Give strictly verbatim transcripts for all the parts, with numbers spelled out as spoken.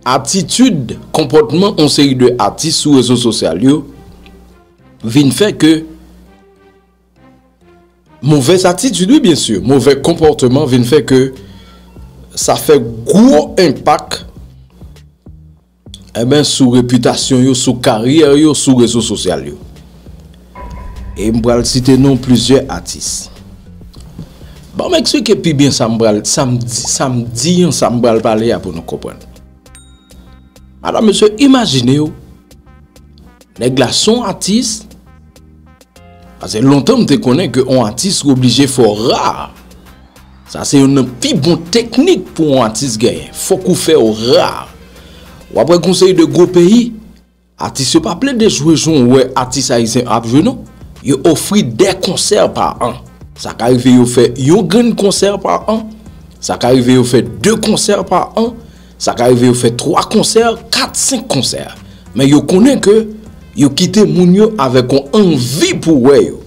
atitid, konpòtman yon seri de atis sou rezo sosyal yo vin fè ke, movèz atitid, wi, byensir, movè konpòtman vin fè ke sa fè gwo enpak, enben, sou repitasyon yo, sou karyè yo, sou rezo sosyal yo. E m pral site non plizyè atis. Ban m eksplike pi byen sa m pral, sa m di, sa m di an, sa m pral pale a pou nou konprann. Madanm, mesye, imajine w, nèg la se yon atis, paske lontan m te konnen ke yon atis ou oblije fè w ra. Sa se youn nan pi bon teknik pou yon atis genyen. Fòk ou fè w ra. W ap wè gon seri de gwo peyi, atis yo pa plede jwe jan w wè atis ayisyen ap jwe non. Yo ofri de konsè pa an. Sa ka rive yo fè yon grenn konsè pa an. Sa ka rive yo fè de konsè pa an. Sa ka rive yo fè twa konsè, kat, senk konsè. Men yo konnen ke yo kite moun yo avèk yon anvi pou wè yo.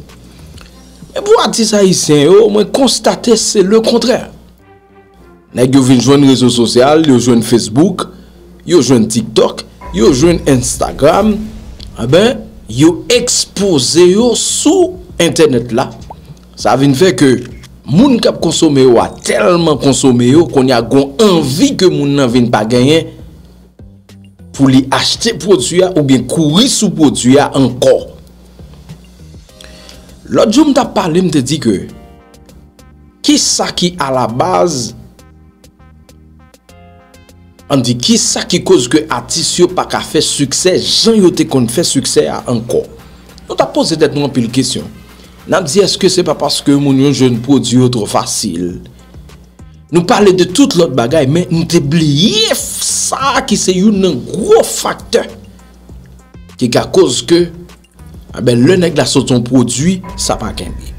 Men pou atis ayisyen yo, mwen konstate se lekontrè. Nèg yo vin jwenn rezo sosyal, yo jwenn Facebook, yo jwenn TikTok, yo jwenn Instagram, enben, yo ekspoze yo sou entènèt la. Sa vin fè ke moun k ap konsome yo a tèlman konsome yo, kounye a gon anvi ke moun nan vin pa genyen pou li achte pwodui a oubyen kouri sou pwodui a ankò. Lòt jou m t ap pale, m te di ke kisa ki alabaz, ann di, kisa ki koz ke atis yo pa ka fè siksè jan yo te konn fè siksè a ankò? Nou t ap poze tèt nou anpil kesyon. N ap di, èske se pa paske moun yo jwenn pwodui yo twò fasil? Nou pale de tout lòt bagay, men nou te bliye f-, sa ki se youn nan gwo faktè ki ka koz ke, enben, lè nèg la sot yon pwodui, sa pa kenbe.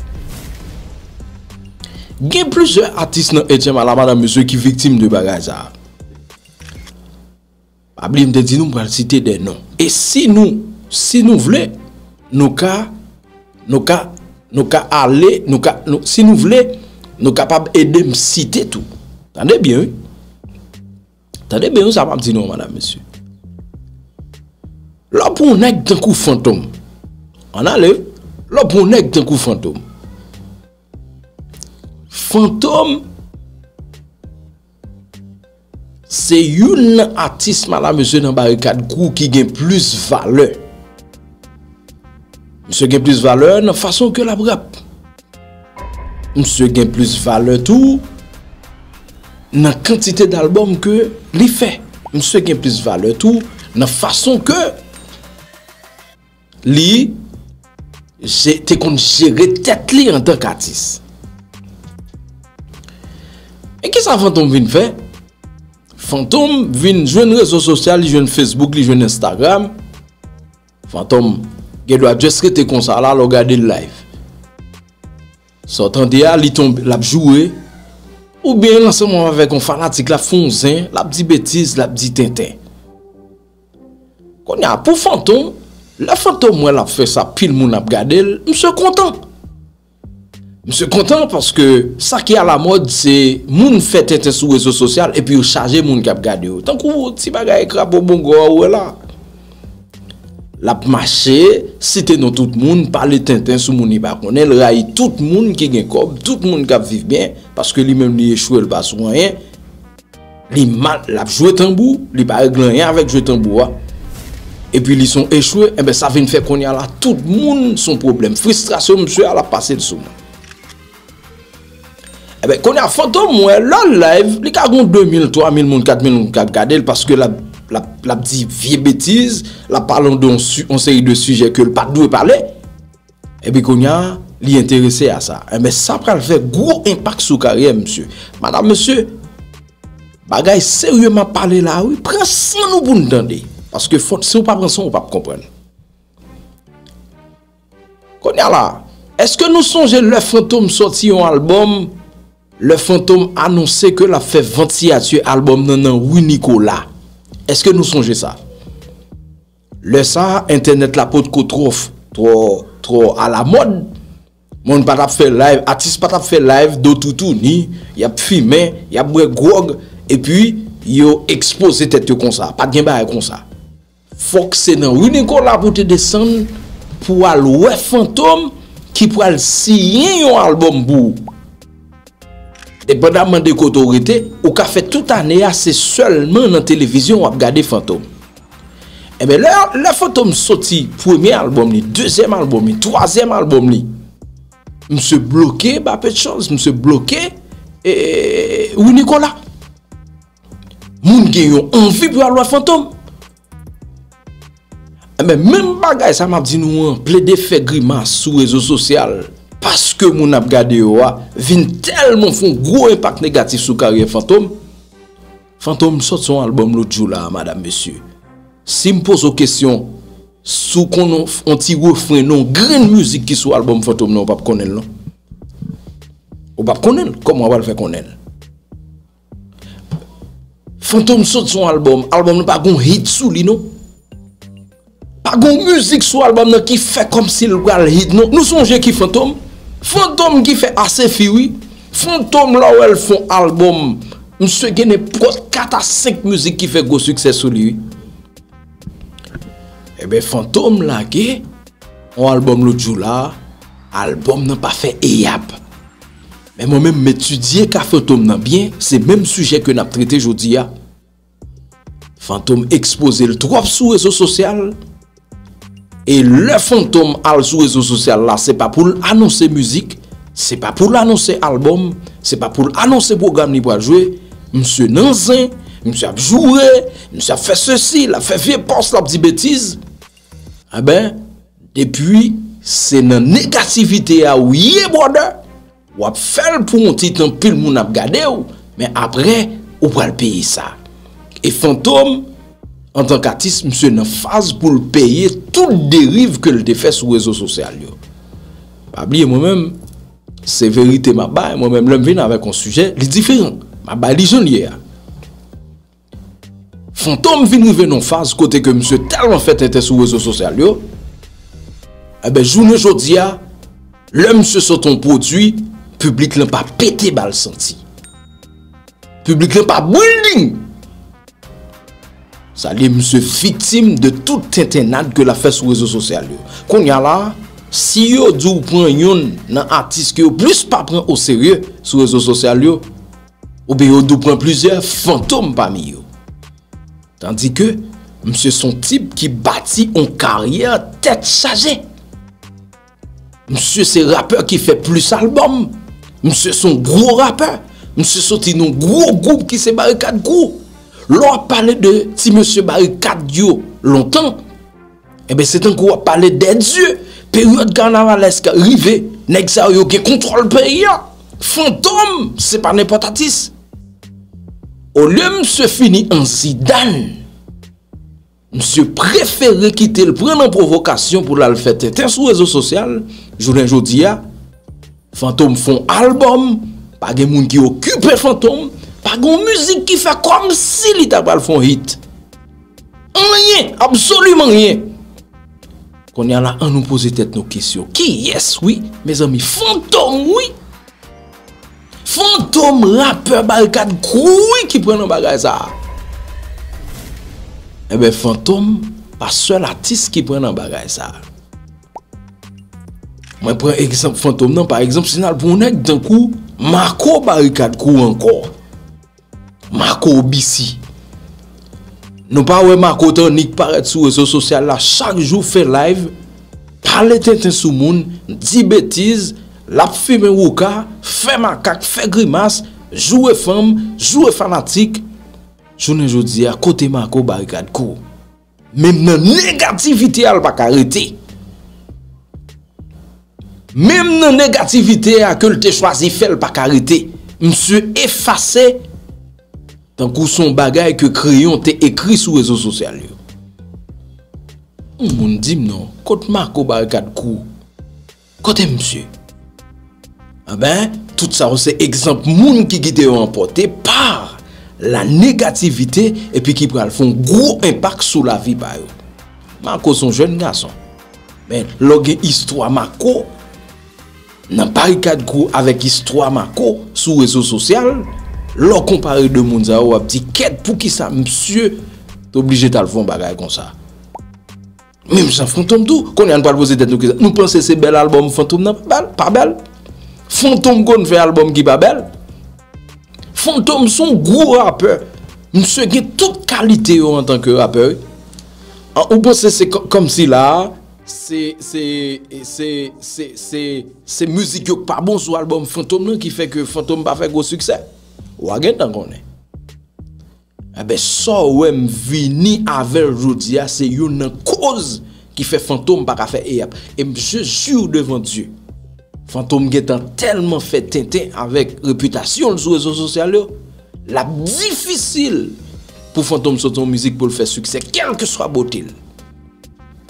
Gen plizyè atis nan H M A la, madanm, mesye, ki viktim de bagay sa a. Pa bliye m te di nou m pral site de non. E si nou, si nou vle, nou ka, nou ka, nou ka ale, nou ka, nou, si nou vle, nou kapab ede m site tou. Tande byen, wi. Tande byen, wi, sa m ap di nou, madanm, mesye. Lè w pran yon nèg tankou Fantom, ann ale, wi. Lè w pran yon nèg tankou Fantom, Fantom, se youn nan atis, madanm, mesye, nan Barikad Crew ki gen plis valè. Misye gen plis valè nan fason ke l ap rap. Misye gen plis valè tou nan kantite d albòm ke li fè. Misye gen plis valè tou nan fason ke li je-, te konn jere tèt li antank atis. E kisa Fantom vin fè? Fantom vin jwenn rezo sosyal, li jwenn Facebook, li jwenn Instagram. Fantom gen dwa just rete konsa la, lè w gade l live. Sa w tande a, li tonbe, l ap joure, oubyen l ansanm avèk yon fanatik, l ap fè yon zen, l ap di betiz, l ap di tenten. Kounye a, pou Fantom, lè Fantom wè l ap fè sa, pil moun ap gade l, misye kontan. Misye kontan paske sa ki alamòd, se moun fè tenten sou rezo sosyal epi yo chaje moun k ap gade yo. Tankou ti bagay krapo bongo a ou wè la. L ap mache, site non tout moun, pale tenten sou moun li pa konnen, l rayi tout moun ki gen kòb, tout moun k ap viv byen, paske li menm li echwe, l pa sou anyen. Li mal, l ap jwe tanbou, li pa regle anyen avèk jwe tanbou a. Epi li se yon echwe, enben sa vin fè kounye a la, tout moun se yon pwoblèm. Fristrasyon misye a, l ap pase l sou moun. Enben, kounye a, Fantom, mwen, lè l live, li ka gon de mil, twa mil moun, kat mil moun k ap gade l, paske l ap, l ap, l ap di vye betiz, l ap pale de yon si-, yon seri de sijè ke l pa t dwe pale. Epi kounye a, li enterese a sa. Enben, sa pral fè gwo enpak sou karyè misye. Madanm, mesye, bagay serye m ap pale la, wi. Pran san nou pou n tande. Paske fò, si w pa pran san, w p ap konprann. Kounye a la, èske nou sonje lè Fantom sòti yon albòm, lè Fantom anonse ke l ap fè vant siyati albòm nan nan Wi Nikola? Èske nou sonje sa? Lè sa a, entènèt la potko twò f-, twò, twò alamòd. Moun pa t ap fè live, atis pa t ap fè live, do toutouni, y ap fimen, y ap bwè gwòg, epi yo ekspoze tèt yo konsa. Pa t gen bagay konsa. Fòk se nan Wi Nicolas pou te desann pou al wè Fantom ki pral siyen yon albòm pou ou. Depandamman de kote w rete, ou ka fè tout ane a, se sèlman nan televizyon w ap gade Fantom. Enben, lè, lè Fantom soti premye albòm li, dezyèm albòm li, twazyèm albòm li, misye bloke Bapetchòz, misye bloke e, Wi Nicolas. Moun gen yon anvi pou al wè Fantom. Enben, menm bagay sa m ap di nou an, plede fè grimas sou rezo sosyal, paske moun ap gade yo a, vin tèlman fè yon gwo enpak negatif sou karyè Fantom. Fantom sot son albòm lòt jou la, madam, mesye. Si m poze w kesyon, si w konn on, on ti refren nan yon grenn mizik ki sou albòm Fantom nan, ou p ap konnen l, non. Ou p ap konnen l. Kòman w pral fè konnen l? Fantom sot son albòm. Albòm nan pa gon hit sou li, non. Pa gon mizik sou albòm nan ki fè kòmsi l pral hit, non. Nou sonje ki Fantom? Fantom ki fè Asefi, wi. Fantom, lè w wè l fè on albòm, misye gen nenpòt kat a senk mizik ki fè gwo siksè sou li, wi. Enben, Fantom lage on albòm lòt jou la, albòm nan pa fè eyap. Men mwen menm, m etidye ka Fantom nan byen, se menm sijè ke n ap trete jodi a. Fantom ekspoze l twòp sou rezo sosyal. E lè Fantom al sou rezo sosyal la, se pa pou l anonse mizik, se pa pou l anonse albòm, se pa pou l anonse pwogram li pral jwe. Misye nan zen, misye ap joure, misye ap fè sesi, l ap fè vye pòs, l ap di betiz. Enben, depi se nan negativite a ou ye, brother, w ap fè l pou yon ti tan, anpil moun ap gade w, men apre, ou pral peye sa. E Fantom, antank atis, misye nan faz pou l peye tout deriv ke l te fè sou rezo sosyal yo. Pa bliye, mwen menm, se verite m ap bay, mwen menm, lè m vin avèk yon sijè, li diferan. M ap bay li jan l ye a. Fantom vin rive nan faz kote ke misye tèlman fè tenten sou rezo sosyal yo, enben, jounen jodi a, lè misye sot on pwodui, piblik lan pa pete ba l santi. Piblik lan pa building. Sa li, misye viktim de tout tentennad ke l ap fè sou rezo sosyal yo. Kounye a la, si yo di w pran youn nan atis ke yo plis pa pran oserye sou rezo sosyal yo, oubyen yo di w pran plizyè, Fantom pami yo. Tandike, misye se yon tip ki bati yon karyè tèt chaje. Misye se rapè ki fè plis albòm. Misye se yon gwo rapè. Misye soti nan yon gwo gwoup ki se Barikad Crew. Lè w ap pale de ti mesye Barikad yo lontan, enben, se tankou w ap pale dè dye. Peryòd kanavalèsk rive, nèg sa yo gen kontwòl peyi a. Fantom, se pa nenpòt atis. Olye misye fini an Zidane, misye prefere kite l pran nan pwovokasyon pou l al fè tenten sou rezo sosyal. Jounen jodi a, Fantom fè on albòm, pa gen moun ki okipe Fantom, pa gen on mizik ki fè kòmsi li ta pral fè on hit. Anyen, absoliman anyen. Kounye a la, ann nou poze tèt nou kesyon. Kiyès, wi, mezanmi, Fantom, wi. Fantom, rapè Barikad Crew, wi, ki pran nan bagay sa a. Enben, Fantom pa sèl atis ki pran nan bagay sa a. Mwen pran egzanp Fantom nan, pa egzanp, si n al pran yon nèg tankou Marco Barikad Crew ankò. Marco B C. Nou pa wè Marco t annik parèt sou rezo sosyal la, chak jou fè live, pale tenten sou moun, di betiz, l ap fimen wouka, fè makak, fè grimas, joure fanm, joure fanatik. Jounen jodi a, kote Marco Barikad Crew? Menm nan negativite a, l pa ka rete. Menm nan negativite a ke l te chwazi fè, l pa ka rete. Misye efase tankou se yon bagay ke kreyon te ekri sou rezo sosyal yo. Yon moun di m non, kot Marco Barikad Crew? Kote misye? Enben, tout sa yo se egzanp moun ki kite yo anpòte pa la negativite epi ki pral fè yon gwo enpak sou lavi pa yo. Marco se yon jèn gason. Men, lè w gen istwa Marco nan Barikad Crew avèk istwa Marco sou rezo sosyal, Lè w konpare de moun sa yo, w ap di, kèt, poukisa misye t oblije t al fè yon bagay konsa? Menm jan Fantom tou, kounye a n pral poze tèt nou kesyon. Nou panse se bèl albòm Fantom nan pa bèl? Pa bèl. Fantom konn fè albòm ki pa bèl. Fantom se yon gwo rapè. Misye gen tout kalite yo antanke rapè, wi. An, ou panse se kò- kòmsi la a, se, se, se, se, se, se mizik yo k pa bon sou albòm Fantom nan ki fè ke Fantom pa fè gwo siksè? W a gentan konnen. Enben, sa w wè m vini avè l jodi a, se youn nan koz ki fè Fantom pa ka fè e-ap. E m, je jure devant Dieu, Fantom gentan tèlman fè tenten avèk repitasyon l sou rezo sosyal yo, l ap difisil pou Fantom soti yon mizik pou l fè siksè, kèlkeswa bote l.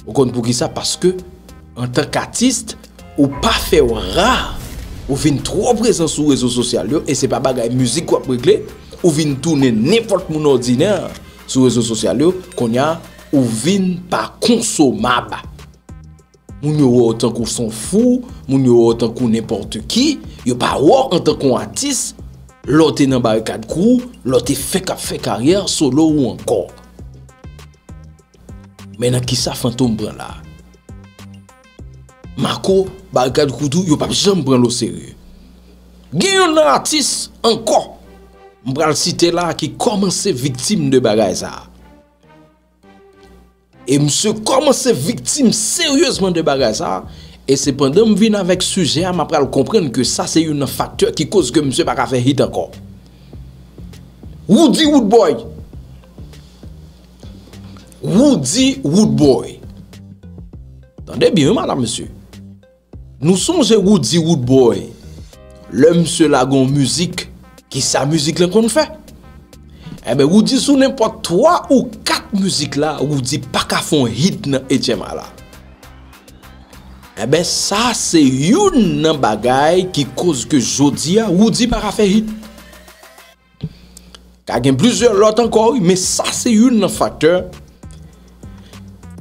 Ou konn poukisa? Paske, antank atis, ou pa fè w ra, ou vin twò prezan sou rezo sosyal yo, e se pa bagay mizik w ap regle, ou vin tounen nenpòt moun òdinè sou rezo sosyal yo, kounye a, ou vin pa konsomab. Moun yo wè w tankou s on fou, moun yo wè w tankou nenpòt ki, yo pa wè w antank yon atis, lè w te nan Barikad Crew, lè w te fèk ap fè karyè solo ou ankò. Men nan kisa Fantom pran la? Mako, Barikad Crew tou, yo p ap janm pran l oserye. Gen youn nan atis ankò, m pral site la, ki kòmanse viktim de bagay sa a. E misye kòmanse viktim seryezman de bagay sa a. E se pandan m vin avèk sijè a, m ap pral konprann ke sa se youn nan faktè ki koz ke misye pa ka fè hit ankò. Roody Roodboy. Roody Roodboy. Tande byen, wi, madam, mesye. Nou sonje Roody Roodboy, lè misye lage yon mizik, kisa mizik lan konn fè? Enben, Roody sou nenpòt twa ou kat mizik la, Roody pa ka fè yon hit nan H M I la. Enben, sa se youn nan bagay ki koz ke jodi a, Roody pa ka fè hit. Ka gen plizyè lòt ankò, wi, men sa se youn nan faktè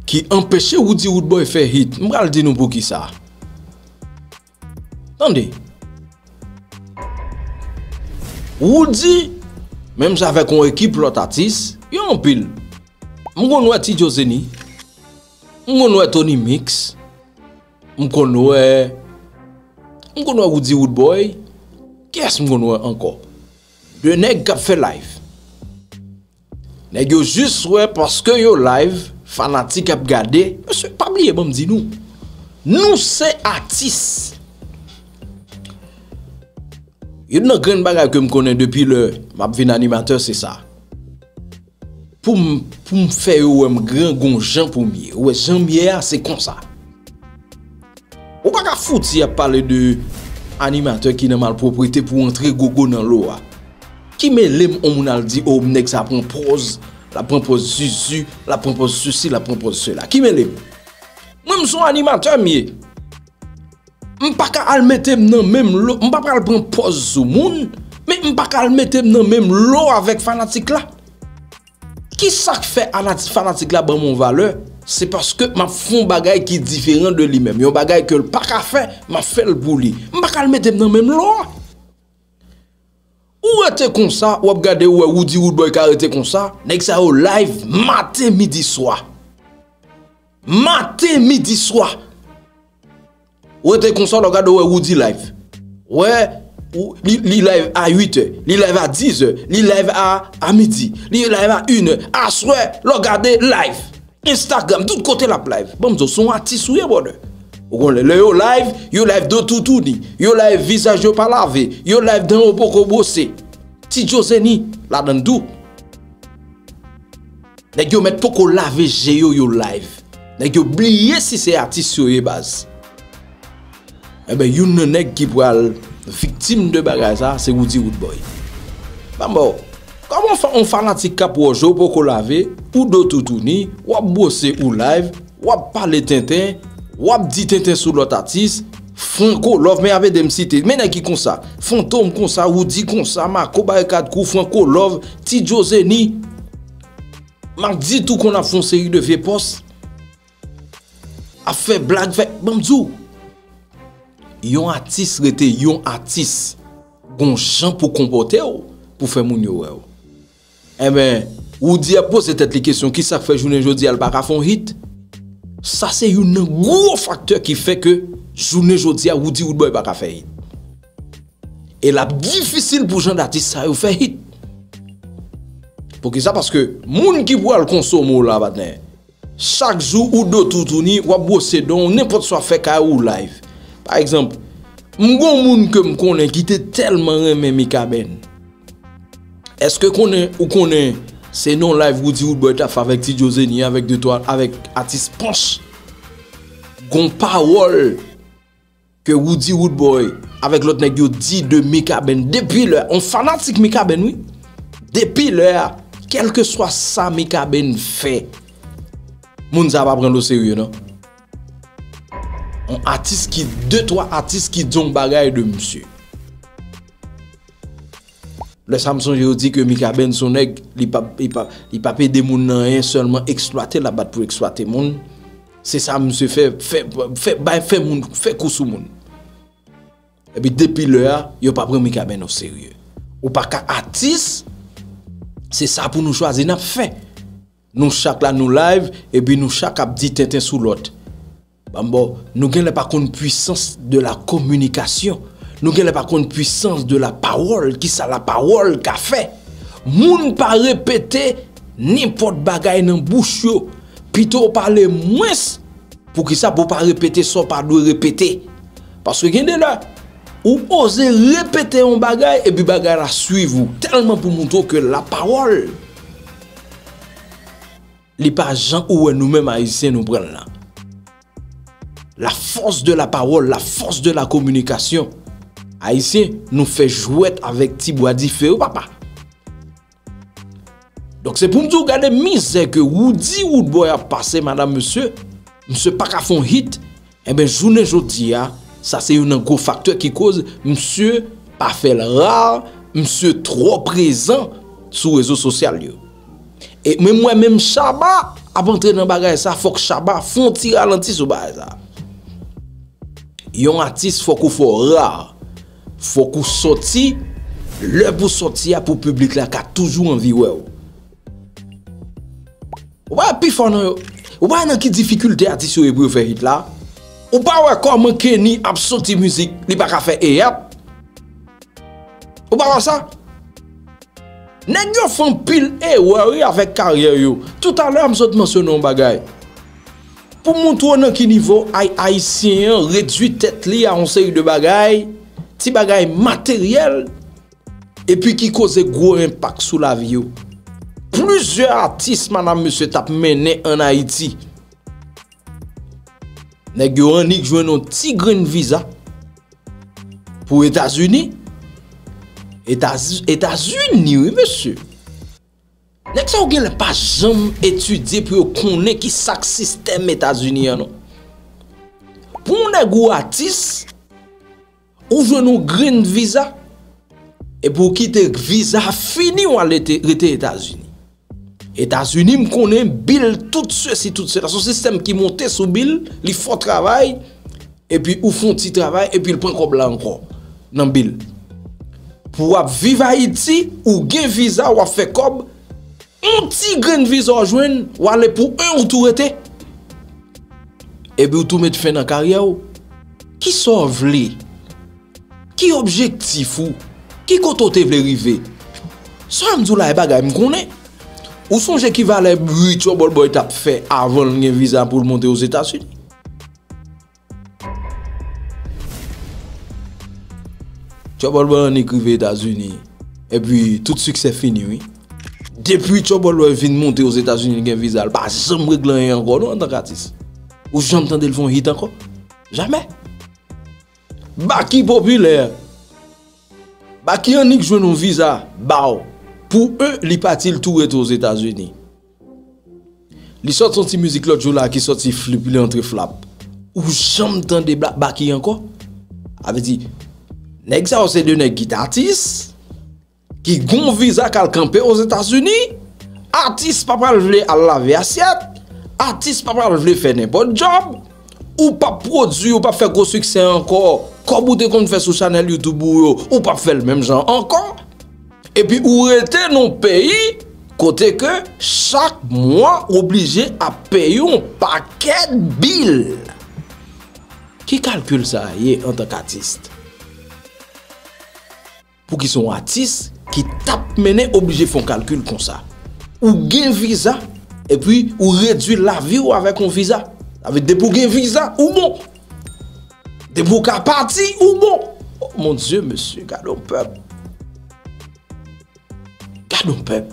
ki anpeche Roody Roodboy fè hit. M pral di nou poukisa. Tande. Roody, menm jan avèk yon ekip lòt atis, yo anpil. M konn wè Ti Joe Zeni. M konn wè Tony Mix. M konn wè, m konn wè Roody Roodboy. Kiyès m konn wè ankò? De nèg k ap fè live. Nèg yo jis wè paske yo live, fanatik ap gade. Mesye, pa bliye, ban m di nou. Nou se atis. Youn nan grenn bagay ke m konnen depi lè m ap vin animatè, se sa. Pou m, pou m fè yo wè m gran gon jan pou m ye. Ou wè jan m ye a, se konsa. Ou pa ka fouti ap pale de animatè ki nan malpwoprete pou antre gogo nan lo a. Ki mele m on moun al di, o, nèg sa pran pòz, l ap pran pòz zuzu, l ap pran pòz sesi, l ap pran pòz sela. Ki mele m? Mwen, m se on animatè m ye. M pa ka al mete m nan menm lo, m pa pral pran pòz sou moun, men m pa ka al mete m nan menm lo avèk fanatik la. Kisa k fè anati-, fanatik la ban m yon valè? Se paske m ap fè yon bagay ki diferan de li menm. Yon bagay ke l pa ka fè, m ap fè l pou li. M pa ka al mete m nan menm lo a. Ou rete konsa, w ap gade, ou wè Roody Roodboy ka rete konsa. Nèg sa yo live maten, midi, swa. Maten, midi, swa. Ou rete konsa, w ap gade, ou wè Roody live. Wè, ou, li, li live a uit è, li live a diz è, li live a, a midi, li live a inè. Aswè, lè w gade live. Instagram, tout kote l ap live. Ban m di w, se yon atis ou ye, brother. Ou konnen, lè yo live, yo live do toutouni. Yo live, vizaj yo pa lave. Yo live, dan yo poko bwose. Ti Joe Zeni, ladan l tou. Nèg yo mèt poko lave je yo, yo live. Nèg yo bliye si se atis yo ye, baz. Enben, youn nan nèg ki pral viktim de bagay sa, se Roody Roodboy. Ban m ba w. Kòman fa-, on fanatik k ap wè w, je w poko lave, ou do toutouni, w ap bwose ou live, w ap pale tenten, w ap di tenten sou lòt atis, Franco Love, men ap ede m site. Men nèg ki konsa, Fantom konsa, Roody konsa, Mako Barikad Crew, Franco Love, Ti Joe Zeni. M ap di tou konn ap fè yon seri de vye pòs. Ap fè blag, fè, ban m di w. Yon atis rete yon atis. Gon jan pou konpòte w. pou fè moun yo wè w. Enben, Roody ap poze tèt li kesyon, kisa k fè jounen jodi a l pa ka fè yon hit? Sa se youn nan gwo faktè ki fè ke jounen jodi a Roody Roodboy pa ka fè hit. E l ap difisil pou jan datis sa yo fè hit. Poukisa? Paske moun ki pral konsome w la, patnè, chak jou ou do toutouni, w ap bwose don w, nenpòt sa w ap fè kay ou live. Pa egzanp, m gon moun ke m konnen ki te tèlman renmen Mikaben. Èske konnen, ou konnen se nan live Roody Roodboy t ap fè avèk Ti Joe Zeni, avèk de twa, avèk atis Panch? Gon pawòl ke Roody Roodboy avèk lòt nèg yo di de Mikaben depi lè a, on fanatik Mikaben wi. Depi lè a, kèlkeswa sa Mikaben fè, moun sa pa pran l oserye non. On atis ki, de twa atis ki di on bagay de misye. Lè sa m sonje yo di ke Mikaben se on nèg, li p ap, li p ap, li p ap ede moun nan anyen, sèlman eksplwate l ap bat pou eksplwate moun. Se sa misye fè, fè, fè, bay, fè moun, fè kou sou moun. Epi depi lè a, yo pa pran Mikaben oserye. Ou pa ka atis, se sa pou nou chwazi n ap fè. Nou chak la nou live, epi nou chak ap di tenten sou lòt. Ban m ba w, nou genlè pa konn puissance de la communication. Nou genlè pa konn puissance de la parole, kisa la parole ka fè. Moun pa repete nenpòt bagay nan bouch yo. Pito w pale mwens, poukisa pou w pa repete sa w pa dwe repete. Paske gen de lè, ou oze repete yon bagay, epi bagay la swiv ou. Tèlman pou montre w ke la parole, li pa jan ou wè nou menm Ayisyen nou pran l la. La force de la parole, la force de la communication. Ayisyen, nou fè jwèt avèk ti bwa dife yo, papa. Donk, se pou m di w, gade mizè ke Roody Roodboy ap pase, madam, mesye. Misye pa ka fè on hit. Enben, jounen jodi a, sa se youn nan gwo faktè ki koz misye pa fè l rar, misye twò prezan sou rezo sosyal yo. E men m wè menm Shabba ap antre nan bagay sa, fòk Shabba fè on ti ralanti sou bagay sa. Yon atis fòk ou fò ra, fòk ou sòti, lè pou sòti a pou piblik la ka toujou anvi wè w. Ou pa wè pi fò nan yo, ou pa wè nan ki difikilte atis yo ye pou yo fè hit la? Ou pa wè kòman Kenny ap soti mizik, li pa ka fè eyèp? Ou pa wè sa? Nèg yo fè anpil erè wi avèk karyè yo. Toutalè a m sot mansyone yon bagay. Pou montre w nan ki nivo ay-, ayisyen an redui tèt li a yon seri de bagay, ti bagay materyèl, epi ki koze gwo enpak sou lavi yo. Plizyè atis, madam, mesye, t ap mennen ann Ayiti. Nèg yo annik jwenn yon ti grenn viza pou Etazini. Etaz-, Etazini, wi, mesye. Nèg sa yo genlè pa janm etidye pou yo konnen ki sa k sistèm Etazini an, non. Pou yon nèg ou atis, ou jwenn yon grenn viza, epi ou kite viza a fini, w al rete, rete Etazini. Etazini, m konnen Bill, tout sesi, tout sela. Se yon sistèm ki monte sou Bill, li fè w travay, epi ou fè yon ti travay, epi l pran kòb la ankò nan Bill. Pou w ap viv Ayiti, ou gen viza, w ap fè kòb, yon ti grenn viza w jwenn, w ale pou en, ou tou rete. Epi ou tou met fen nan karyè w. Kisa w vle? Ki objektif ou? Ki kote w te vle rive? Sa m di w la, e bagay m konnen. Ou sonje ki valè bri Trouble Boy t ap fè avan l gen viza pou l monte Ozetazini? Trouble Boy annik rive Etazini. Epi, tout siksè fini, wi. Depi Trouble Boy vin monte Ozetazini, l gen viza, l pa janm regle anyen ankò, non, antank atis. Ou janm tande l fè yon hit ankò? Jamè. Baky popilè. Baky annik jwenn yon viza, ba w. Pou en, li pati, l tou rete Ozetazini. Li sòti yon ti mizik lòt jou la ki sòti flip, li antre flap. Ou janm tande Bla-, Baky ankò? A vle di, nèg sa yo se de nèg ki t atis, ki gon viza k al kanpe Ozetazini, atis pa pral vle al lave asyèt, atis pa pral vle fè nenpòt djòb, ou p ap pwodui, ou p ap fè gwo siksè ankò, kòb ou te konn fè sou chanèl YouTube ou yo, ou p ap fè l menm jan ankò. Epi ou rete nan yon peyi kote ke chak mwa ou oblije ap peye yon pakèt bil. Ki kalkil sa a ye antank atis? Pouki se yon atis ki t ap mennen oblije fè yon kalkil konsa? Ou gen viza, epi ou redui lavi w avèk yon viza. Sa vle di depi w gen viza, ou bon. Depi w ka pati, ou bon. Oh, mon Dieu, mesye, gade yon pèp. Gade yon pèp.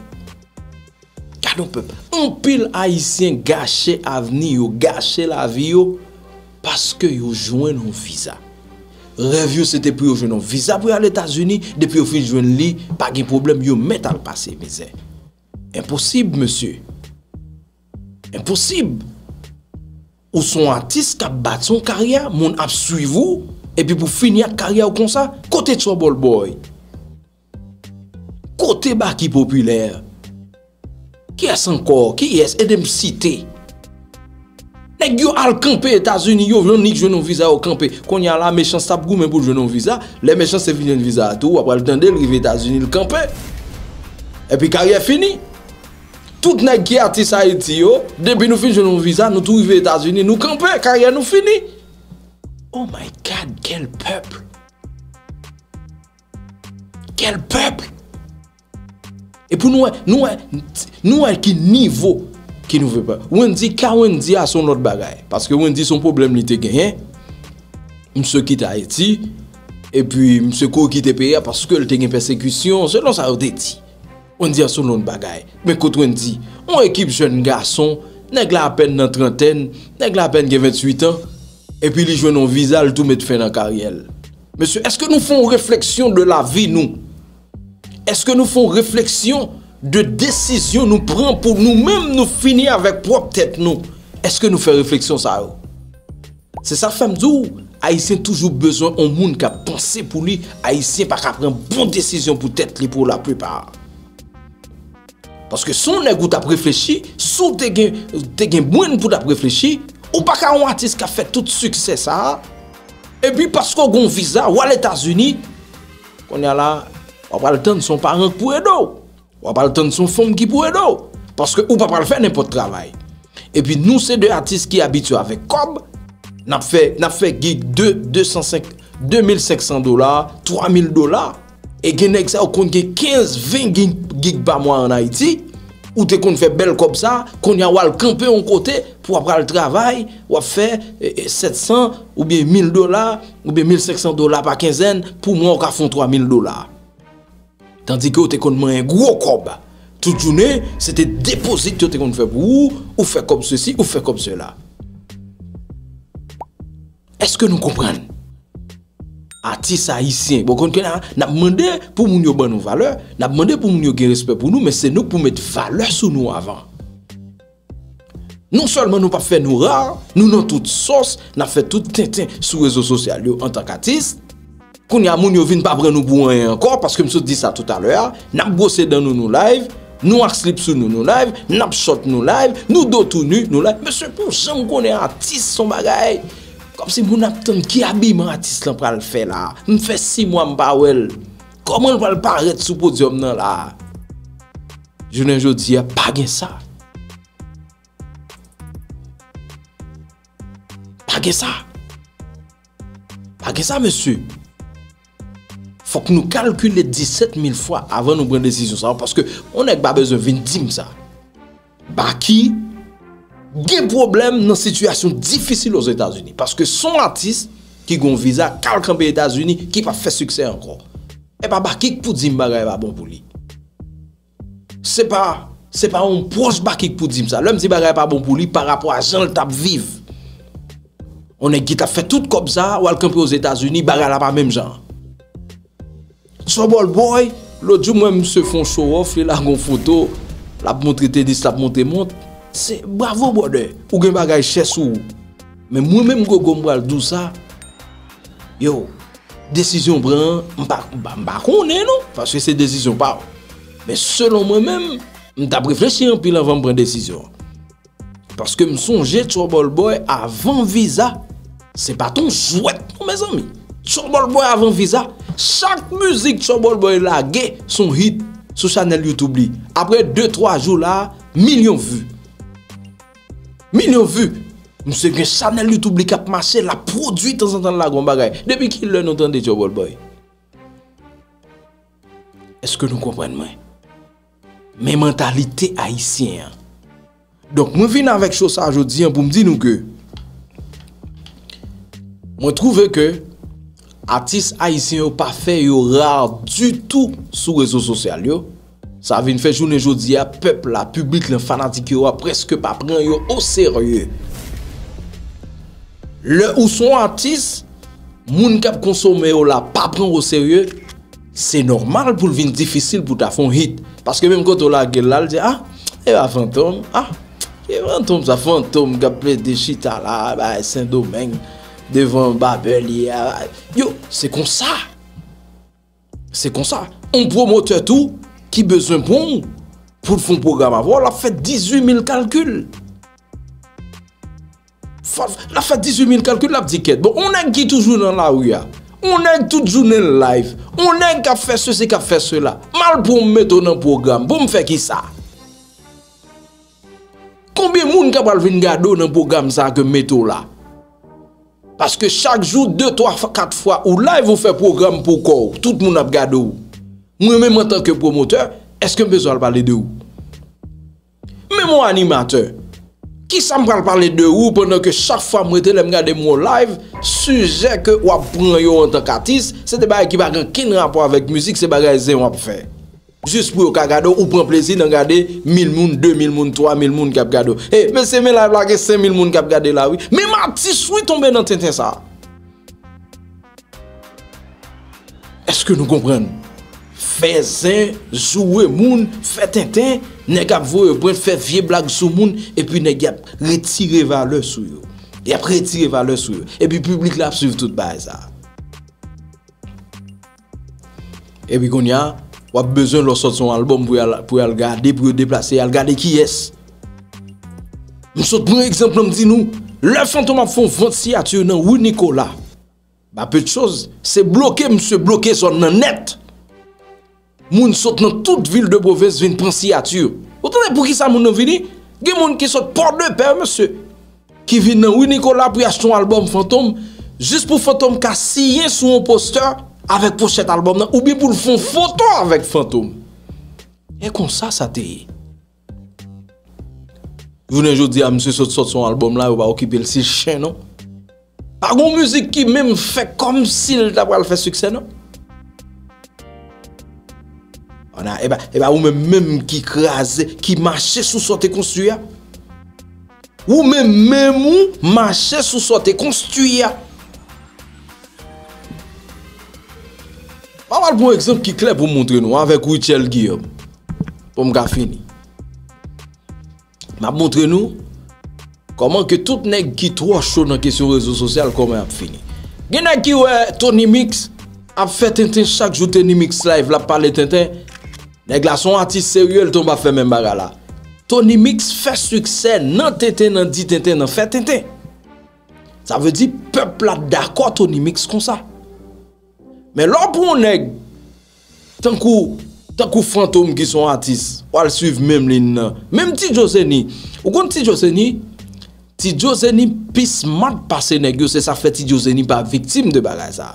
Gade yon pèp. Anpil Ayisyen gache avni yo, gache lavi yo, paske yo jwenn yon viza. Rèv yo se te pou yo jwenn yon viza pou y al Etazini, depi yo fin jwenn li, pa gen pwoblèm, yo mèt al pase mizè. Enposib, mesye. Enposib. Ou se yon atis k ap bati yon karyè, moun ap swiv ou, epi pou fini ak karyè w konsa, kote Trouble Boy? Kote Baky Popilè? Kiyès ankò? Kiyès? Ede m site. Nèg yo al kanpe Etazini, yo annik jwenn yon viza, yo kanpe. Kounye a la, Mechans t ap goumen pou l jwenn yon viza. Lè Mechans te fin jwenn viza a tou, w ap pral tande l rive Etazini, l kanpe. Epi karyè fini. Tout nèg ki atis Ayiti yo, depi nou fin jwenn yon viza, nou tou rive Etazini, nou kanpe, karyè nou fini. Oh my God, quel peuple! Quel peuple! E pou nou wè, nou wè, nou wè ki nivo ki nou vle pran. Wendy, ka Wendy a se yon lòt bagay. Paske Wendy se yon pwoblèm li te genyen. Misye kite Ayiti, epi misye kouri kite peyi a paske l te gen pèsekisyon, selon sa yo te di. Wendy a se yon lòt bagay. Men kot Wendy, yon ekip jèn gason, nèg la apèn nan trantèn, nèg la apèn gen venntuit an, epi li jwenn yon viza, l tou met fen nan karyè l. Mesye, èske nou fè yon refleksyon de lavi nou? Èske nou fè yon refleksyon de desizyon nou pran pou nou menm nou fini avèk pwòp tèt nou? Èske nou fè refleksyon sa yo? Se sa k fè m di w, Ayisyen toujou bezwen yon moun k ap panse pou li. Ayisyen pa ka pran bon desizyon pou tèt li pou laplipa. Paske si w nèg ou t ap reflechi, si w te gen, te gen brenn pou w t ap reflechi, ou pa ka yon atis k ap fè tout siksè sa a, epi paske w gen yon viza, w al Etazini, kounye a la, w ap al tann se yon paran k pou ede w. W ap al tann se yon fanm ki pou ede w. Paske ou pa pral fè nenpòt travay. Epi nou se de atis ki abitye avèk kòb. N ap fè, n ap fè gig de, de san senk, de mil senk san dola, twa mil dola. E gen nèg sa yo konn gen kenz, ven gig, gig pa mwa ann Ayiti. Ou te konn fè bèl kòb sa, kounye a w al kanpe yon kote pou w ap pral travay, w ap fè, e, e, sèt san oubyen mil dola, oubyen mil senk san dola pa kenzèn, pou mwa w ka fè yon twa mil dola. Tandike w te konn manyen gwo kòb. Tout jounen, se te depozit yo te konn fè pou ou, ou fè kòb sesi, ou fè kòb sela. Èske nou konprann? Atis ayisyen, bon, konn ke n ap mande pou moun yo ban nou valè, n ap mande pou moun yo gen respè pou nou, men se nou k pou met valè sou nou avan. Non sèlman nou p ap fè nou ra, nou nan tout sòs, n ap fè tout tenten sou rezo sosyal yo antank atis. Kounye a, moun yo vin pa pran nou pou anyen ankò, paske m sot di sa toutalè a, n ap bwose dan nou, nou live, nou ak slip sou nou, nou live, n ap chòt, nou live, nou do tou ni, nou live. Mesye, pou jan m konnen atis se yon bagay, kòmsi moun ap tann ki abiman atis lan pral fè la. M fè sis mwa m pa wè l. Kòman l pral parèt sou podyòm nan la? Jounen jodi a, pa gen sa. Pa gen sa. Pa gen sa, mesye. Fòk nou kalkile disèt mil fwa avan nou pran desizyon sa yo, paske yon nèg pa bezwen vin di m sa. Baky gen pwoblèm nan sitiyasyon difisil Ozetazini, paske se yon atis ki gen yon viza k al kanpe Etazini ki p ap fè siksè ankò. E pa Baky k pou di m bagay pa bon pou li. Se pa, se pa yon pwòch Baky k pou di m sa. Lè m di bagay pa bon pou li, pa rapò a jan l t ap viv. Yon nèg ki t ap fè tout kòb sa, w al kanpe Ozetazini, bagay la pa menm jan. Trouble Boy, lòt jou m wè misye fè yon show off, li lage yon foto, l ap montre tenis, l ap montre mont. Se bravo, brother. Ou gen bagay chè sou ou. Men mwen menm, Gogo, m pral di w sa. Yo, desizyon w pran an, m pa, m pa, m pa konnen non, paske se desizyon pa w. Men selon mwen menm, m t ap reflechi anpil anvan m pran desizyon an. Paske m sonje Trouble Boy avan viza, se pa t yon jwèt non, mezanmi. Trouble Boy avan viza, chak mizik Trouble Boy lage, se yon hit. sou chanèl YouTube li. Apre de twa jou la, milyon vi. Milyon vi. Misye gen chanèl YouTube li k ap mache, l ap pwodui tanzantan l lage yon bagay. Depi kilè nou tande Trouble Boy? Èske nou konprann mwen? Men mantalite ayisyen an. Donk, mwen vin avèk cho sa jodi an pou m di nou ke mwen twouve ke atis ayisyen yo pa fè yo ra ditou sou rezo sosyal yo. Sa vin fè jounen jodi a, pèp la, piblik lan, fanatik yo a prèske pa pran yo oserye. Lè ou se yon atis, moun k ap konsome w la pa pran w oserye, se nòmal pou l vin difisil pou ta fè yon hit. Paske menm kote w lage l la, l di, ah, e pa Fantom, ah, e Fantom sa, Fantom k ap plede chita la, bay Sendomeng, devan babè li a. Yo, se konsa. Se konsa. Yon pwomotè tou ki bezwen pran w pou l fè yon pwogram avè w, l ap fè dizuit mil kalkil. Fò, l ap fè dizuit mil kalkil, l ap di kèt. Bon, yon nèg ki toujou nan lari a, yon nèg tout jounen l live, yon nèg k ap fè sesi, k ap fè sela, m al pou m mete w nan pwogram, pou m fè kisa? Konbyen moun k ap al vin gade w nan pwogram sa a ke m mete w la? Paske chak jou, de, twa, kat fwa ou live, ou fè pwogram pou kò w, tout moun ap gade w. Mwen menm, antanke pwomotè, èske m bezwen al pale de ou? Menm yon animatè, kisa m pral pale de ou pandan ke chak fwa m rete, lè m gade m wè w live, sijè ke w ap pran yo antanke atis, se de bagay ki pa gen kenn rapò avèk mizik, se bagay zen w ap fè. Jis pou yo ka gade w, ou pran plezi nan gade mil moun, de mil moun, twa mil moun k ap gade w. E, mesye, men live la gen senk mil moun k ap gade la, wi. Menm atis, wi, tonbe nan tenten sa. Èske nou konprann? Fè zen, joure moun, fè tenten, nèg ap voye pwent, fè vye blag sou moun, epi nèg y ap retire valè sou yo. Y ap retire valè sou yo. Epi piblik la ap swiv tout bagay sa. Epi kounye a, w ap bezwen lè w sòti yon albòm pou y al, pou y al gade, pou yo deplase, y al gade kiyès. M sot pran egzanp lan, m di nou, lè Fantom ap fè yon vant siyati nan ri Nicolas, ba peu de chose, se bloke, misye bloke zòn nan nèt. Moun sot nan tout vil de pwovens vin pran siyati. Ou tande poukisa moun nan vini? Gen moun ki sot Pòdepè, mesye, ki vin nan ri Nicolas pou y achte yon albòm Fantom, jis pou Fantom ka siyen sou yon postè avèk pochèt albòm nan, oubyen pou l fè yon foto avèk Fantom. E konsa sa te ye. Jounen jodi a, misye sot sòti yon albòm la, yo pa okipe l si chen non. Pa gon mizik ki menm fè kòmsi l ta pral fè siksè non. Ana, e pa, e pa ou menm menm ki kraze, ki mache sou sa w te konstwi a. Ou menm menm ou mache sou sa w te konstwi a. M ap al pran yon egzanp ki klè pou m montre nou avèk Rutshelle Guillaume. Pou m ka fini. M ap montre nou kòman ke tout nèg ki twò cho nan kesyon rezo sosyal, kòman y ap fini. Gen nèg ki wè Tony Mix ap fè tenten chak jou, Tony Mix live, l ap pale tenten. Nèg la se yon atis serye, l tonbe ap fè menm bagay la. Tony Mix fè siksè nan tenten, nan di tenten, nan fè tenten. Sa vle di pèp la dakò Tony Mix konsa. Men lè w pran yon nèg tankou, tankou Fantom ki se yon atis, w al swiv menm liy nan. Menm Ti Djo Zeni. Ou konn Ti Djo Zeni? Ti Djo Zeni pi smart pase nèg yo, se sa k fè Ti Djo Zeni pa viktim de bagay sa.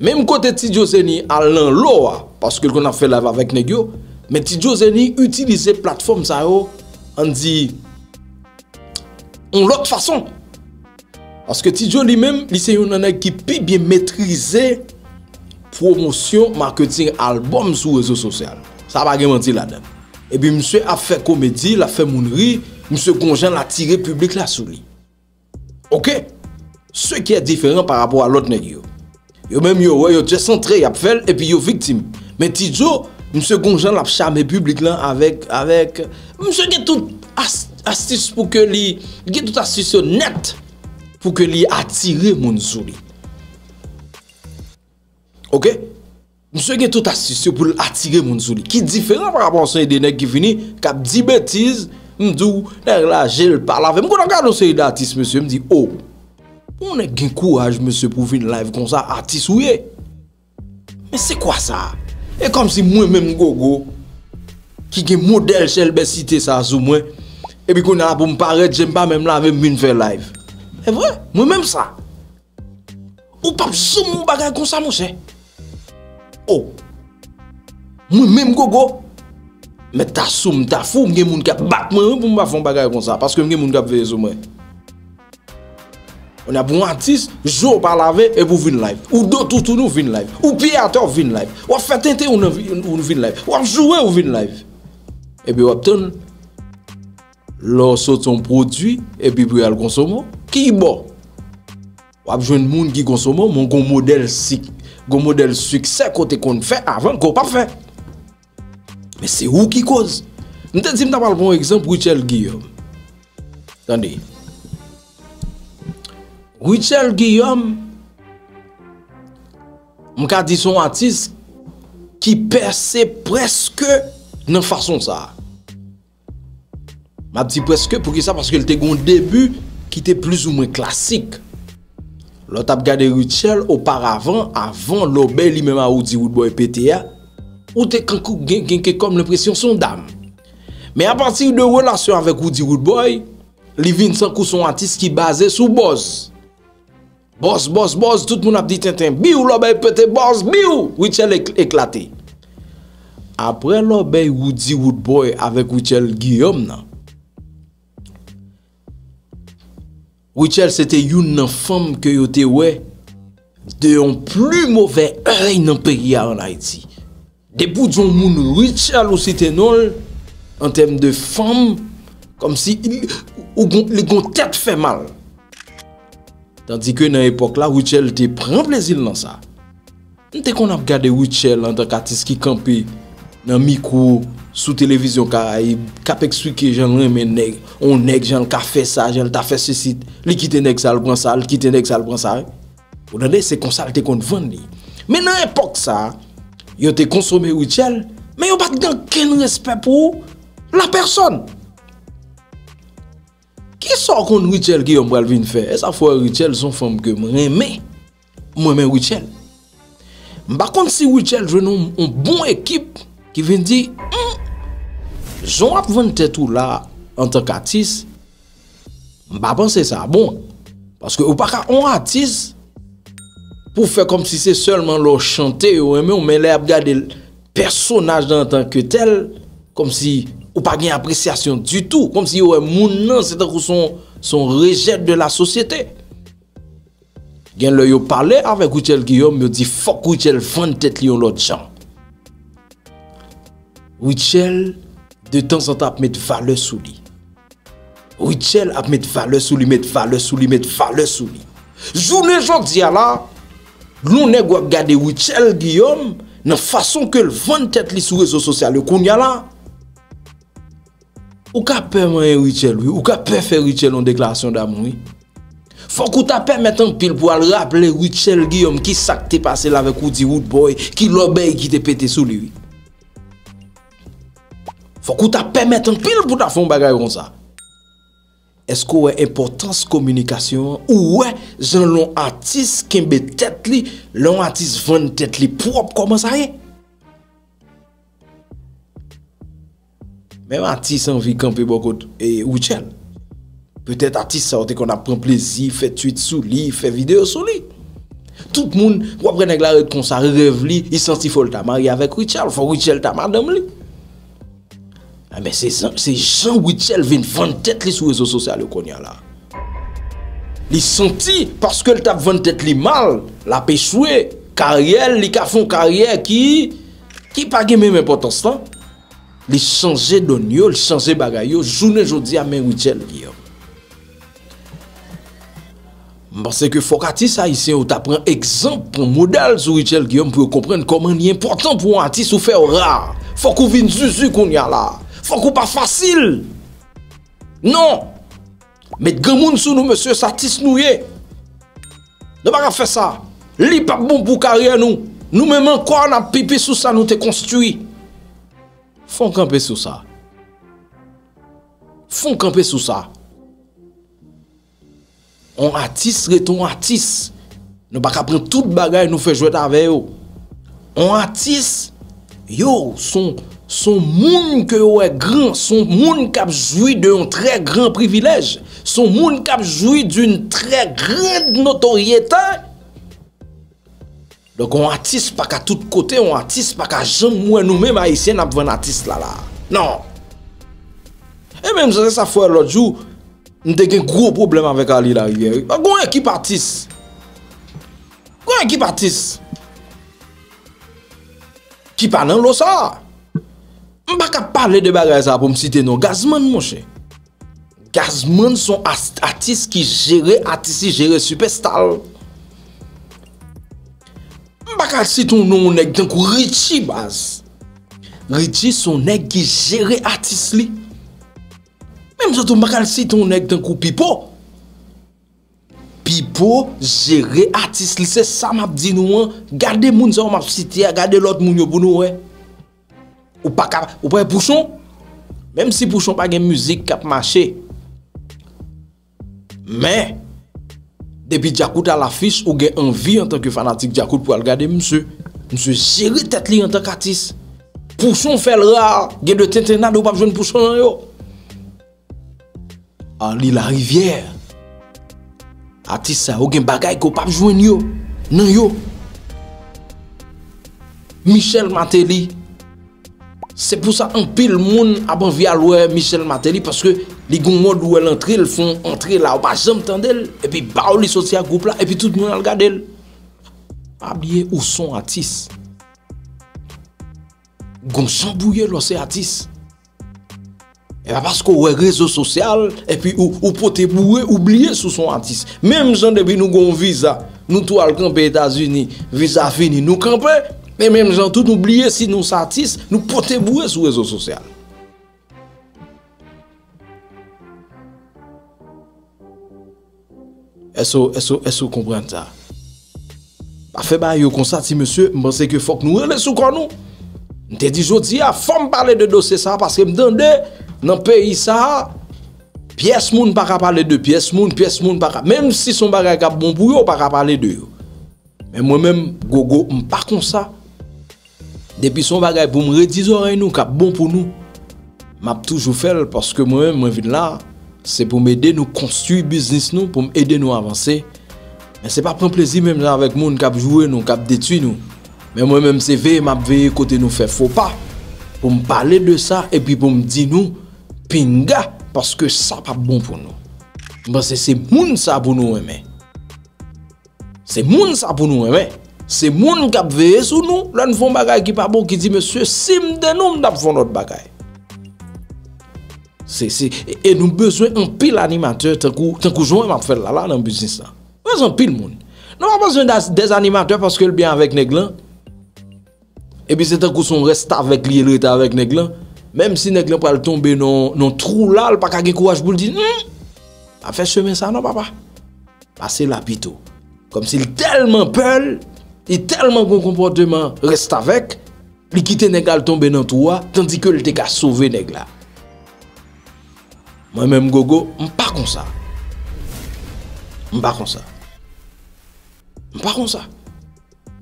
Menm kote Ti Djo Zeni al nan lo a, paske l konn ap fè live avèk nèg yo, men Ti Djo Zeni itilize platfòm sa yo, ann di, yon lòt fason. Paske Ti Djo li menm, li se youn nan nèg ki pi byen metrize pwomosyon, maketing albòm sou rezo sosyal. Sa pa gen manti ladan l. Epi misye ap fè komedi, l ap fè moun ri, misye gon jan l atire piblik la sou li. Oke? Ce qui est différent par rapport a lòt nèg yo. Yo menm yo wè yo just antre, y ap fè l, epi yo viktim. Men Ti Djo, misye gon jan l ap chame piblik lan avèk, avèk, misye gen tout as-, astis pou ke li, li gen tout astis yo nèt pou ke li atire moun sou li. Oke? Misye gen tout astis yo pou l atire moun sou li. Ki diferan pa rapò a yon seri de nèg ki vini, k ap di betiz, m di w, nèg la, je l pa lave. M konn ap gade yon seri de atis, mesye, m di, o, pou yon nèg gen kouraj, mesye, pou vin live konsa, atis ou ye. Men se kwa sa? E kòmsi mwen menm Gogo, ki gen modèl chèlbèsite sa sou mwen, epi kounye a pou m parèt, je m pa menm lave, m vin fè live. E vre, mwen menm sa. Ou p ap janm wè yon bagay konsa, monchè. O, mwen menm Gogo, mèt ta sou m, ta fou, m gen moun k ap bat mwen, wi, pou m pa fè yon bagay konsa, paske m gen moun k ap veye sou mwen. Kounye a pou yon atis, je w pa lave, epi w vin live. Ou do toutouni, w vin live. Ou pye atè, w vin live. W ap fè tenten, w nan vi-, w vin live. W ap joure, w vin live. Epi w ap tann, lè w soti yon pwodui, epi pou y al konsome w, ki bò? W ap jwenn moun ki konsome w, men w gon modèl sik, gon modèl siksè ke w te konn fè avan ke w p ap fè. Men se ou ki koz. M te di m ta pral pran yon egzanp Rutshelle Guillaume. Tande. Rutshelle Guillaume, m ka di se yon atis ki pèse prèske nan fason sa a. M ap di prèske, poukisa? Paske l te gen yon debi ki te plizoumwen klasik. Lè w t ap gade Rutshelle oparavan, avan Lòbèy li menm a Roody Roodboy pete a, ou te kankou gen, gen, gen kòm lenpresyon se yon dam. Men apati de relasyon avèk Roody Roodboy, li vin tankou se yon atis ki baze sou buzz. Buzz, buzz, buzz, tout moun ap di tenten. Biw, Lòbèy pete, buzz, biw, Rutshelle ek-, eklate. Apre Lòbèy, Roody Roodboy avèk Rutshelle Guillaume nan, Rutshelle se te youn nan fanm ke yo te wè de yon pli movè èy nan peyi a ann Ayiti. Depi w di yon moun Rutshelle ou site non l, an tèm de fanm, kòmsi li, ou gon, li gon tèt fè mal. Tandike nan epòk la, Rutshelle te pran plezi l nan sa. M te konn ap gade Rutshelle antank atis ki kanpe nan mikwo sou televizyon Karayib, k ap eksplike jan l renmen nèg, on nèg, jan l ka fè sa, jan l ta fè sesi, li kite nèg sa, l pran sa, l kite nèg sa, l pran sa. Ou tande, se konsa l te konn vann li. Men nan epòk sa a, yo te konsome Rutshelle, men yo pa t gen okenn respè pou la pèsòn. Kisa w konn Rutshelle Guillaume pral vin fè? E sa fè w wè Rutshelle se yon fanm ke m renmen. M renmen Rutshelle. M pa konn si Rutshelle jwenn yon, yon bon ekip ki vin di, hmm, jan w ap vann tèt ou la antank atis, m pa panse sa bon. Paske ou pa ka yon atis pou fè kòmsi se sèlman lè w chante yo renmen w, men lè y ap gade l, pèsonaj lan antanke tèl, kòmsi ou pa gen apresyasyon ditou, kòmsi yo wè moun nan se tankou se yon, se yon rejè de la sosyete. Gen lè yo pale avèk Rutshelle Guillaume, yo di fòk Rutshelle vann tèt li yon lòt jan. Rutshelle, de tanzantan, ap met valè sou li. Rutshelle ap met valè sou li, met valè sou li, met valè sou li. Jounen jodi a la, lè yon nèg w ap gade Rutshelle Guillaume, nan fason ke l vann tèt li sou rezo sosyal yo kounye a la, ou ka pè manyen Rutshelle, wi. Ou ka pè fè Rutshelle yon deklarasyon damou, wi. Fòk ou ta pèmèt anpil pou al raple Rutshelle Guillaume ki sa k te pase l avèk Roody Roodboy, ki lòbèy ki te pete sou li, wi. Fòk ou ta pèmèt anpil pou ta fè yon bagay konsa. Èske w wè enpòtans kominikasyon an? Ou wè jan lè yon atis kenbe tèt li, lè yon atis vann tèt li pwòp, kòman sa ye? Menm atis anvi kanpe bò kot, e, Rutshelle. Petèt atis sa yo te konn ap pran plezi, fè tweet sou li, fè videyo sou li. Tout moun, w ap wè nèg la ret konsa, rèv li, li santi fò l ta marye avèk Rutshelle, fò Rutshelle ta madanm li. Enben, se jan, se jan Rutshelle vin vann tèt li sou rezo sosyal yo kounye a la. Li santi, paske l t ap vann tèt li mal, l ap echwe, karyè l, li ka fè yon karyè ki, ki pa gen menm enpòtans lan. Li chanje donn yo, li chanje bagay yo, jounen jodi a, men Rutshelle Guillaume. M panse ke fòk atis ayisyen yo ta pran egzanp, pran modèl sou Rutshelle Guillaume pou yo konprann kòman li enpòtan pou yon atis ou fè w ra. Fòk ou vin zuzu kounye a la. Fòk ou pa fasil. Non. Met granmoun sou nou, mesye, se atis nou ye. Nou pa ka fè sa. Li p ap bon pou karyè nou. Nou menm ankò, n ap pipi sou sa nou te konstwi. Fò n kanpe sou sa. Fò n kanpe sou sa. On atis ret on atis. Nou pa ka pran tout bagay nou fè jwèt avè yo. On atis Yo, son, son moun ke yo wè gran, son moun k ap jwi de yon trè gran privilèj, son moun k ap jwi d'une très grande notoriété. Donk, yon atis pa ka tout kote, yon atis pa ka janm wè nou menm Ayisyen n ap vann atis la la. Non. E menm jan se sa fè lòt jou, m te gen gwo pwoblèm avèk Arly Larivière. Gon ekip atis. Gon ekip atis. Ki pa nan lo sa. M pa ka pale de bagay sa pou m site non Gazman, monchè. Gazman se yon as- atis ki jere atis li, jere sipèsta l. M pa ka site yon non yon nèg tankou Richie baz. Richie se yon nèg ki jere atis li. Menm jan tou m pa ka site yon nèg tankou Pipo. Pipo jere atis li, se sa m ap di nou an. Gade moun sa yo m ap site a, gade lòt moun yo pou nou wè. Ou pa ka, ou pa wè Pouchon? Menm si Pouchon pa gen mizik k ap mache. Men, depi Djakout a lafich, ou gen anvi antanke fanatik Djakout pou al gade misye. Misye jere tèt li antank atis. Pouchon fè l ra, gen de tentennad ou p ap jwenn Pouchon nan yo. Arly Larivière. Atis sa yo gen bagay ke w p ap jwenn yo nan yo. Michel Martelly. Se pou sa anpil moun ap anvi al wè Michel Martelly, paske li gon mòd ou wè l antre, l fè yon antre la, ou pa janm tande l, epi baw li soti ak gwoup la, epi tout moun al gade l. Pa bliye ou se yon atis. Gon jan pou w ye lè w se atis. E pa paske w wè rezo sosyal, epi ou, ou pote boure, ou bliye si w se yon atis. Menm jan depi nou gen yon viza, nou tou al kanpe Etazini, viza fini, nou kanpe. E menm jan tou nou bliye si nou se atis, nou pote boure sou rezo sosyal. Èske, èske, èske w konprann sa? Pa fè bagay yo konsa, ti mesye, m panse ke fòk nou rele sou kò nou. M te di jodi a, fò m pale de dosye sa a, paske m tande nan peyi sa a, pyès moun pa ka pale de pyès moun, pyès moun pa ka, menm si se yon bagay k ap bon pou yo, w pa ka pale de yo. Men mwen menm, Gogo, m pa konsa. Depi se yon bagay pou m redi zòrèy nou, k ap bon pou nou, m ap toujou fè l, paske mwen menm, mwen vin la, se pou m ede nou konstwi biznis nou, pou m ede nou avanse. Men se pa pran plezi menm jan avèk moun k ap joure nou, k ap detwi nou. Men mwen menm, se veye m ap veye kote nou fè fo pa, pou m pale de sa, epi pou m di nou, pinga, paske sa p ap bon pou nou. M panse se moun sa pou nou renmen. Se moun sa pou nou renmen. Se moun k ap veye sou nou, lè n fè yon bagay ki pa bon, ki di, "Mesye, si m te nou, m t ap fè yon lòt bagay." Se, se, e, e nou bezwen anpil animatè, tankou, tankou jan m ap fè l la, la, nan biznis la. Nou bezwen anpil moun. Nou pa bezwen da- dèz animatè paske l byen avèk nèg lan. Epi se tankou se yon restavèk li ye, l rete avèk nèg lan. Menm si nèg lan pral tonbe nan, nan twou la, l pa ka gen kouraj pou l di, "Hmm, pa fè chemen sa non, papa." Pase la pito. Kòmsi l tèlman pè l, li tèlman gon konpòteman restavèk, li kite nèg la al tonbe nan twou a, tandike l te ka sove nèg la. Mwen menm, Gogo, m pa konsa. M pa konsa. M pa konsa.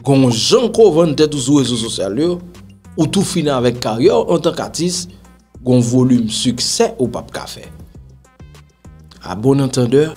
Gon jan ke w vann tèt ou sou rezo sosyal yo, ou tou fini avèk karyè w antank atis, gon volim siksè ou p ap ka fè. À bon entendeur.